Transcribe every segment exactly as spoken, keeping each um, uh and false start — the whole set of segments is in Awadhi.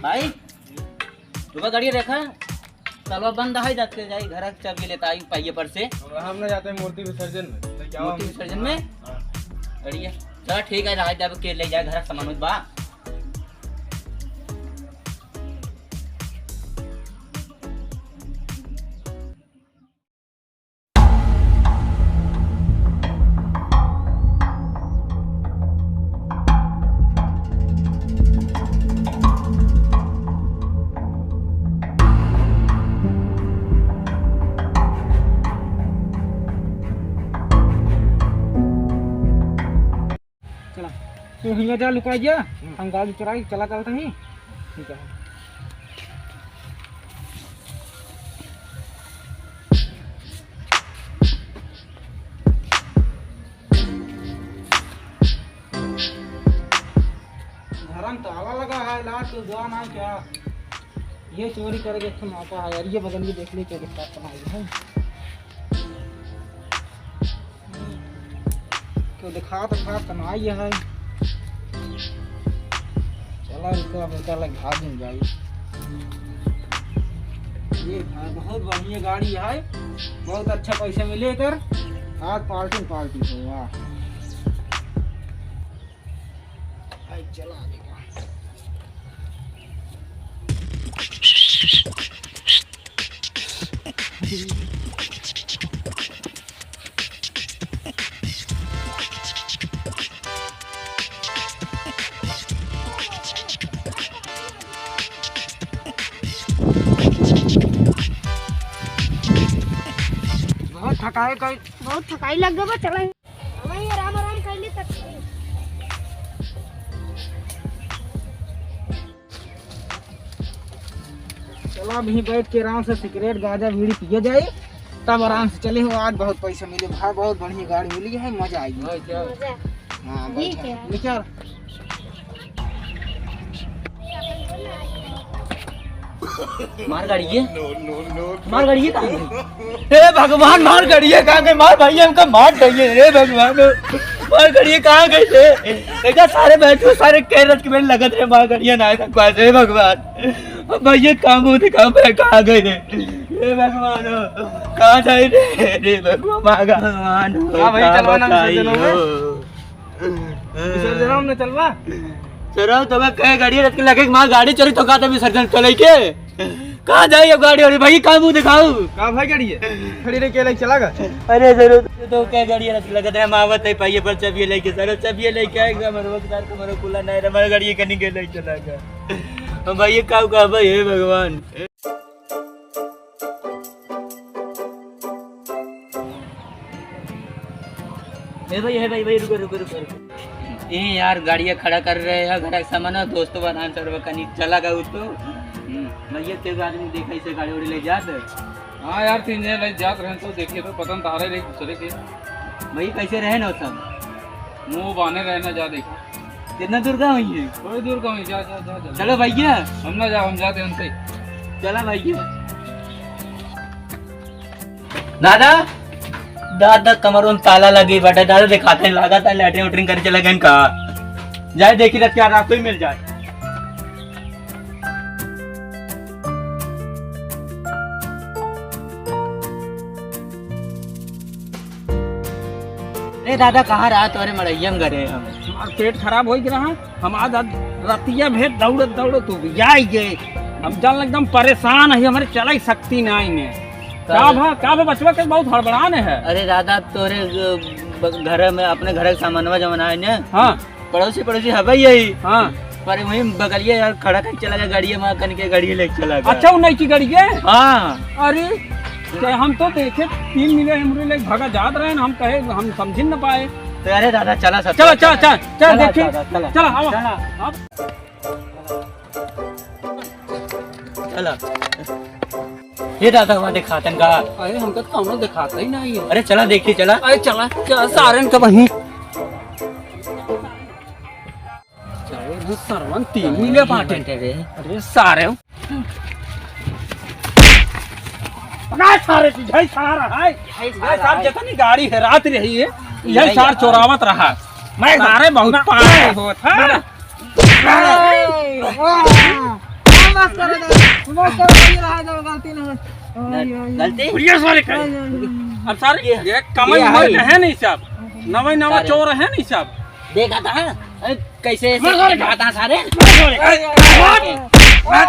भाई, रुका, गाड़ी रखा। तलवा बंद है, जाते जाई घर के चाबी लेता आई पाइये पर से। हम ना जाते हैं मूर्ति विसर्जन में, तो क्या मूर्ति हम विसर्जन में? हाँ। बढ़िया। चला ठीक है, रहा जब के ले जाए घर का सामान बा। चला, तू हियाँ जा, लुका जा। हम्म। हम गाड़ी चुराई, चला चलता ही। ठीक है। घर में ताला लगा है, लाश तो जान है क्या? ये चोरी करेके एक ठो मौका है यार, ये बगल में देख ले, क्या दिक्कत बनाई है। क्यों दिखात उखात तो ना आई है। चला, इनका बेटा लग भाग में जाई। ये है, बहुत बढ़िया गाड़ी है, बहुत अच्छा पैसा मिले कर। आज पार्टी पार्टी हो, वाह। भाई चला आगे का। बहुत थकाई कर, बहुत थकाई लग गवा, चला। हाँ, ये आराम आराम कर ली तब। चला, अभी बैठ के आराम से सिगरेट, गांजा, बीड़ी पिए जाए, तब आराम से चले हो। आज बहुत पैसा मिले भाई, बहुत बढ़िया गाड़ी मिली है, मजा आएगी। हाँ, क्या? मजा। हाँ, ठीक बैठा। है। निकल। मार गाड़िए। मार गाड़िए कहाँ गई? हे भगवान, मार गाड़िए कहाँ गई? मार भैया, हमका मार डालिए। हे भगवान, मार गाड़िए कहाँ गई रे? देखा, सारे बैठो, सारे कह रहे कि मेरे लगत रहे, मार गाड़िए ना आए, हे भगवान। अब भैया, काम हो दिखा, मैं कहाँ गई रे? हे भगवान, कहाँ जाए रे? हे भगवान, भगवान, हाँ भाई, का चलवा ना, बताई हो? विसर्जन में चलवा। चलो, तो मैं कहे गाड़ी रख के लगे, माँ गाड़ी चोरी तो कहा था विसर्जन चले के। कहाँ जाई अब गाड़ी वाली? भाई, कहाँ मुँह दिखाऊ? कहाँ भाई गाड़ी है? खड़ी रह के ले चला गा। अरे सर, तो क्या गाड़ी रख लगा था? हम आवत है पाइये पर चाबिये लेके। सर, चाबिये लेके आएगा, मरो सर को मरो कुला नहीं रे, मरो गाड़ी कहीं के ले चला गा। हम भाई, ये काऊ का भाई, हे भगवान। ए भाई, ए भाई, भाई, रुको, रुको, रुको, रुको। ए यार, गाड़िया खड़ा कर रहे हैं, घर का सामान है, दोस्तों बनान सर कनी चला गया उ तो। हम्म, भैया, तेरे आदमी देखा इसे गाड़ी उड़ी ले जात। हाँ यार, तीन जने ले जात रहे तो देखिए तो पता नहीं तारे रहे दूसरे के। भाई, कैसे रहे ना सब? मुँह बाने रहे ना, जा देखा। कितना दूर का हुई है? थोड़ी दूर का हुई, जा, जा, जा, जा। चलो भैया। हम ना जाओ, हम जाते हैं उनसे। चला भैया। दादा, दादा, कमरों में ताला लगे बाटे, दादा, दिखाते हैं, लागत है लैट्रिन उट्रिन करे चले गए का। जाए देखी, रख के रात को ही मिल जाए। अरे दादा, कहाँ रहा तोरे मड़ैया में घरे हम? हमार पेट खराब हो गया रहा, हम आज, आज रतिया भर दौड़त दौड़त तू भी आई गए। हम चल एकदम परेशान है, हमारे चलाई शक्ति नहीं ने। का का भा, का भा बचवा के बहुत हड़बड़ान है। अरे दादा, तोरे, अ, ब-, घर में अपने घर के सामानवा जवन आए ने। हाँ। पड़ोसी, पड़ोसी हवे यही। हाँ। पर वहीं बगलिया यार खड़ा करके चला गया गाड़िया, वहाँ कन के गाड़ी लेके चला गया। अच्छा, वो नई की गाड़ी है? हाँ। अरे, ते हम तो देखे तीन मिले हमरे लेके भागा जात रहे न, हम कहे हम समझ न पाए। तो अरे दादा, चला सब, चला, चला, चला, चला, चला, चला, देखी। चला, चला। चला, आवा। चला। अब चला। हे दादा, वहाँ दिखातन का? अरे, हमका तो कौनो दिखाता ही नहीं है। अरे, चला देखी, चला। अरे, चला, चला, सारन का वहीं। अरे, सरवन तीन मिले बाटे। बाटे रे। अरे, सारे। पकड़ सारे, तुझे सारा है। यही सार जितनी गाड़ी है, रात रही है, यही सार चोरावत रहा। मैं सारे बहुत पागल होत है। मारा। ए, वाह। माफ कर दे, माफ कर दे, ये रहा जो गलती ना हो। ओए, ओए, ओए। गलती? भैया सारे करे। ओए, ओए, ओए। अब सारे ये, ये कमाई ये उम्र है। के है नहीं साहब, नवे नवा सारे। चोर है नहीं साहब। देखा था, अरे, कैसे ऐसे मार सारे। खाता सारे? मार सारे। मार।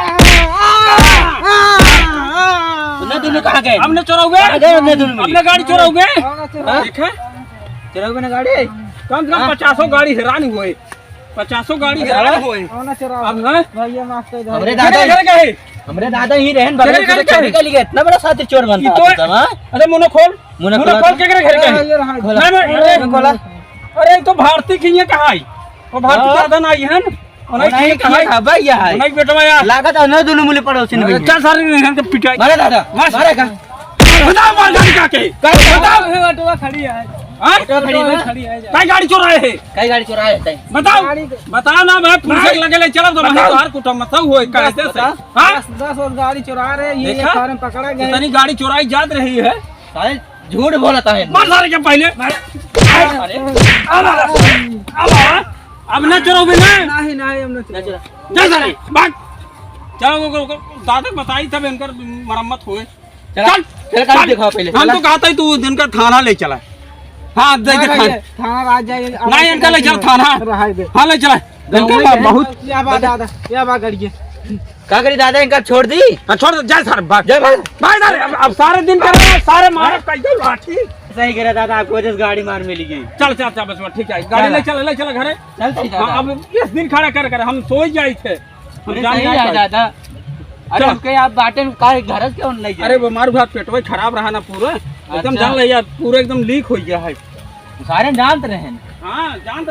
उन्हें दोनों कहाँ गए? हमने चोरा हुए? कहाँ गए उन्हें दोनों मिली? अपने गाड़ी चोरा हुए? हाँ? देखा? चोरा हुए ना गाड़ी? कम से कम हाँ? पचासों गाड़ी हैरान हुए। पचासो गाड़ी अरे, हैरान होए। कौन है चोरा? अब ना? भैया माफ कर दो। हमरे दादा केकरे ही, घर का है? हमरे दादा ही रहन बगल केकरे के घर का है? चोरी का लिए इतना बड़ा साथी चोर बनता ई तो है, हाँ? अरे मुंह खोल। मुंह मुंह खोला खोल था। केकरे घर का है? अरे, ये रहा। खोला। नहीं, नहीं, अरे, अरे, खोला। अरे, तो भारती की ये कहाँ आई? वो भारती हाँ। दादा ना आई है ना? उन्हें उन्हें की कहाँ आई? किया था भाई ये है। उन्हें बेटवा यार। लागत है उन्हें दोनों मुले पड़ोसी ने अरे, भैया। चल सारे इनके पिटाई। मारे दादा, मार। मारे का? बता मार गाड़ी का के? का के? बताओ। ये ऑटो खड़ी है। हाँ? ऑटो खड़ी है। खड़ी है जा। काई गाड़ी चोराए है? काई गाड़ी चोराए है तैं? बताओ। गाड़ी के बताओ ना भाई, पुलिस के लगे ले चलो तो वहीं बताओ। तोहार कुटुम मत होए कायदे से। बता। हाँ? दस, दस और गाड़ी चोरा रहे, ये देखा? एक कार में पकड़ा गया। इतनी गाड़ी चोराई जात रही है। साले झूठ बोलता है। मार सारे के पहले। मार। अरे, अब आ, अब आ, अब ना चोराओगे ना? नहीं, नहीं, हम ना चोराओगे। जा सारे, भाग। चलो, वो, वो, वो, दादा बताई तब इनकर मरम्मत होए। चला, चल, चल, गाड़ी चल। दिखाओ पहले, हम चला। तो कहता है तू इनका थाना ले चला। हाँ, दे दे ना, थाना। ये थाना राज जाए, नहीं, इनका ले चल थाना। रहाई दे। हाँ, ले चला। इनका गाँव में बहुत क्या बात दादा, क्या बात करिए? का करी दादा, इनका छोड़ दी? हाँ, छोड़ दे, जा सारे, भाग। जा भाग। भाग सारे, अब, अब सारे दिन कर रहे हैं, सारे मारे, हाँ? कह दो लाठी। सही कह रहा दादा, आपको वजह से गाड़ी मार मिली गई। चल, चल, चल, बस, बस, ठीक है, गाड़ी चल। ले चल, ले चल घरे। चल, ठीक है हाँ, दादा। अब इस दिन खड़ा कर, कर हम सोई जाई थे। अरे, जान सही जाए है काहे? दादा। अरे, चलो। उसके आप बाटे में काहे घर से क्यों नहीं जाए? अरे, वो मारू भात पेटवा खराब रहा ना पूरा। एकदम अच्छा। जान ले यार, पूरा एकदम लीक हो गया है। सारे जानत रहे हैं। हाँ, जानत